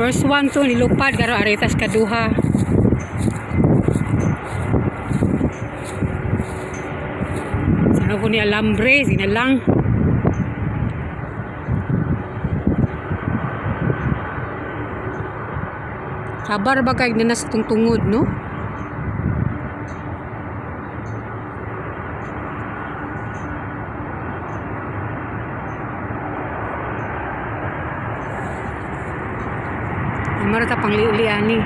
First one to nilupad karon ari tas kaduha. Sana po ni alambre, sina lang. Kabar ba kay na sa tungtungod, no? Amara ta pangli-uli ani.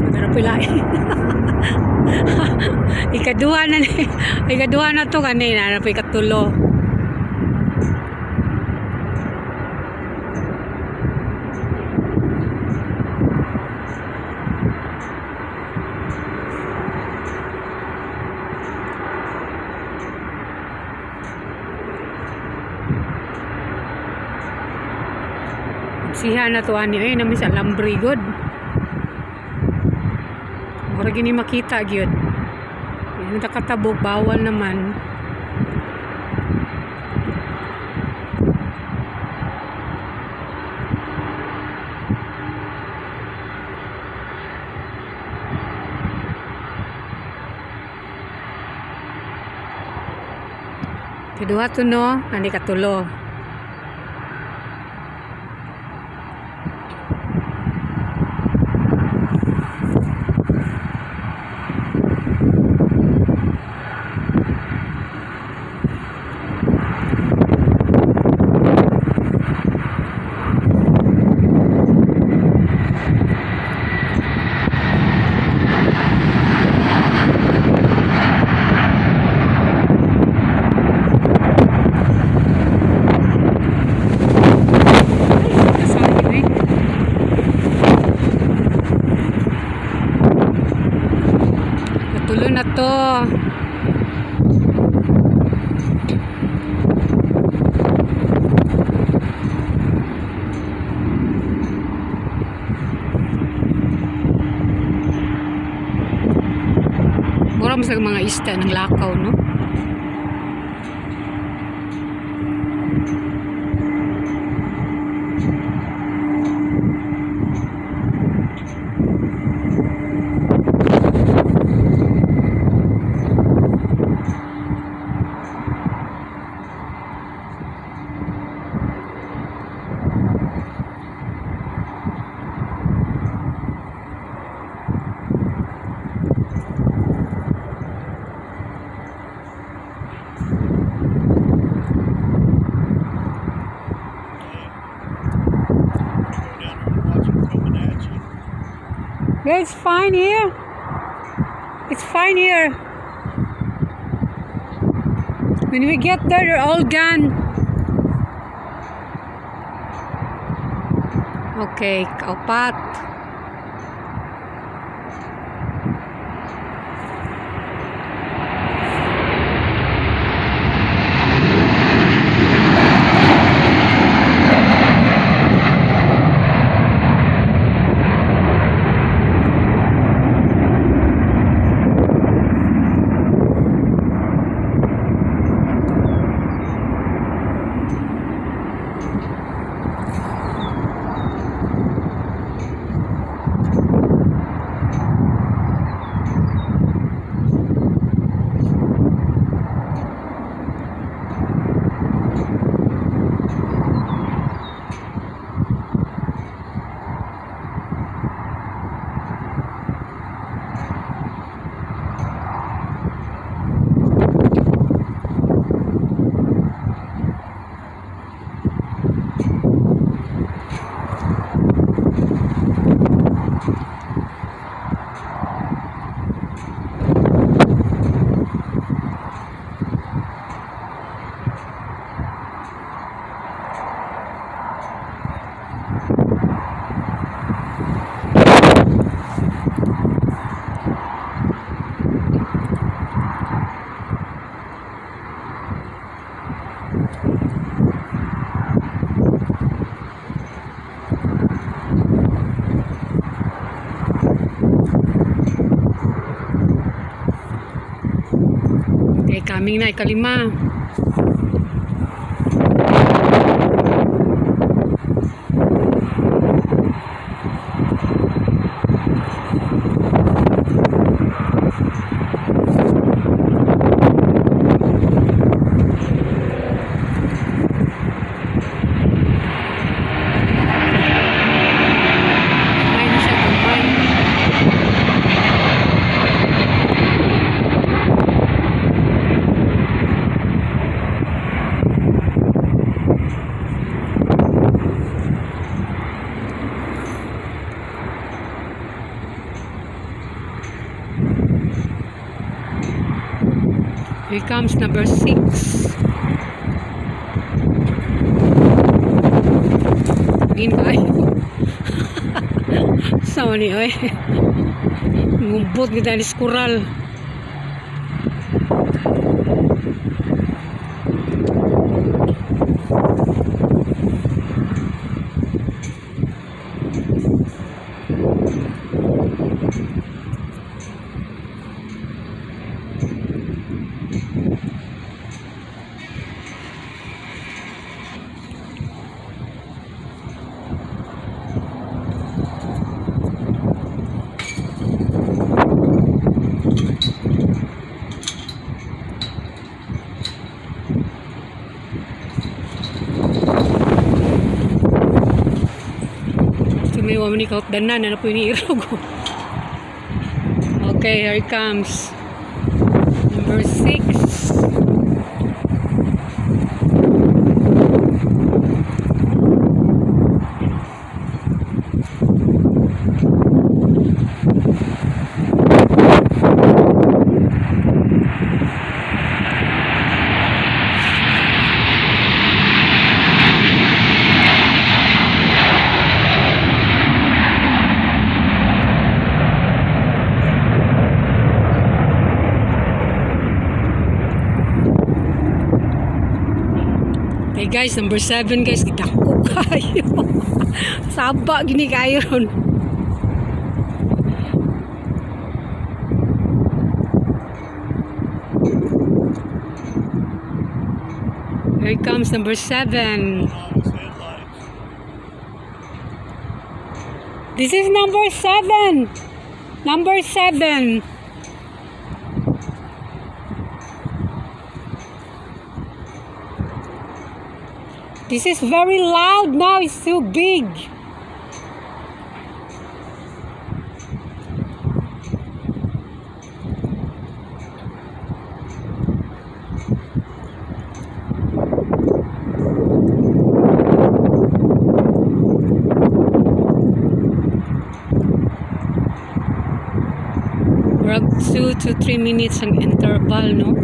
Pero pila. Ikaduha na ni. Ikaduha na to kanina na pa ikatulo. Siha na to ani ay nami sa alambre god. Mura gini makita gyud. Yung nakatabok bawal naman. Kaduha to, no, ani katulo. Ay, kasali eh. Katulo na to. Mura mo sa mga isda ng lakaw, no? Go down there and watch them coming at you. Yeah, it's fine here. It's fine here. When we get there, they're all gone. Okay, kaupat. Coming na, ikalima. Gamay na siya, gamay. Here comes number 6. Ngin kayo. Sama ni oy. Ngumbot kita ni skural. Tumiwa mo ni kautdanan, ano po yung irog. Okay, here it comes. Number 6. Hey guys, number 7 guys, gidako kayo. Saba gini kayo ron. Here comes number 7. On his headlights. This is number 7. Number 7. This is very loud now. It's too big. Murag 2 to 3 minutes ang interval, no?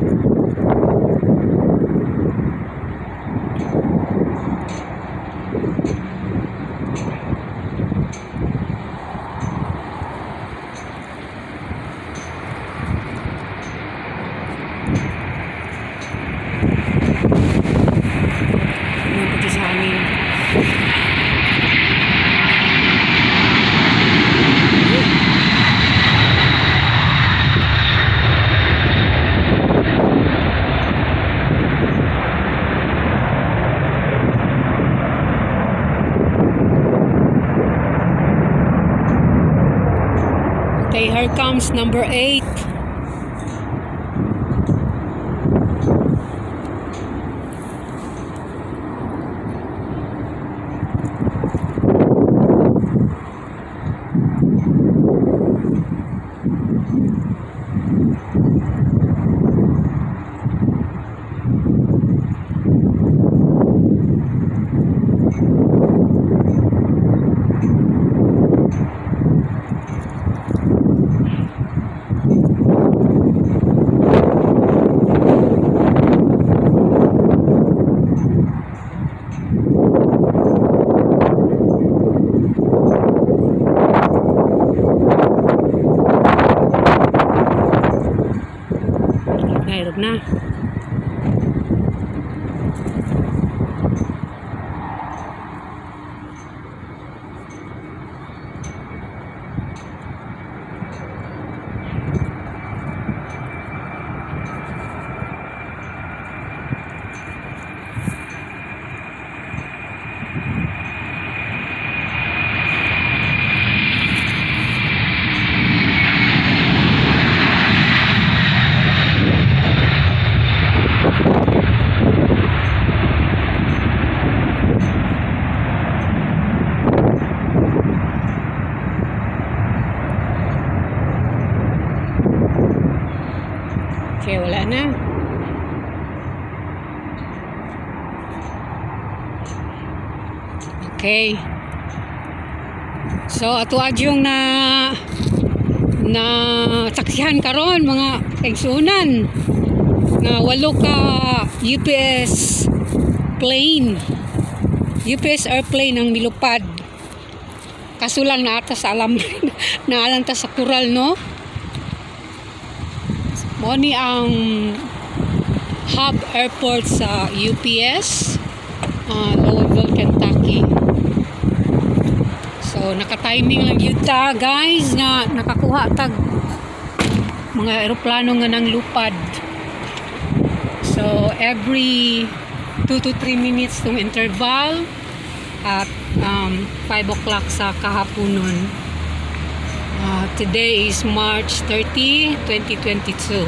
Ano pati sa amin? Okay, here comes number 8. Nairog na. Okay, wala na. Okay. So ato adyong na na saksihan karon, mga kaigsuonan, nga walo ka UPS plane, UPS airplane ang milupad, kaso lang naata sa alam naalanta sa kural, no? Mo ni ang hub airport sa UPS, Louisville, Kentucky. So naka-timing lang gyud ta, guys, nga nakakuha tag mga eroplano nga nang lupad. So every 2 to 3 minutes tong interval at 5 o'clock sa kahaponon. Today is March 30, 2022.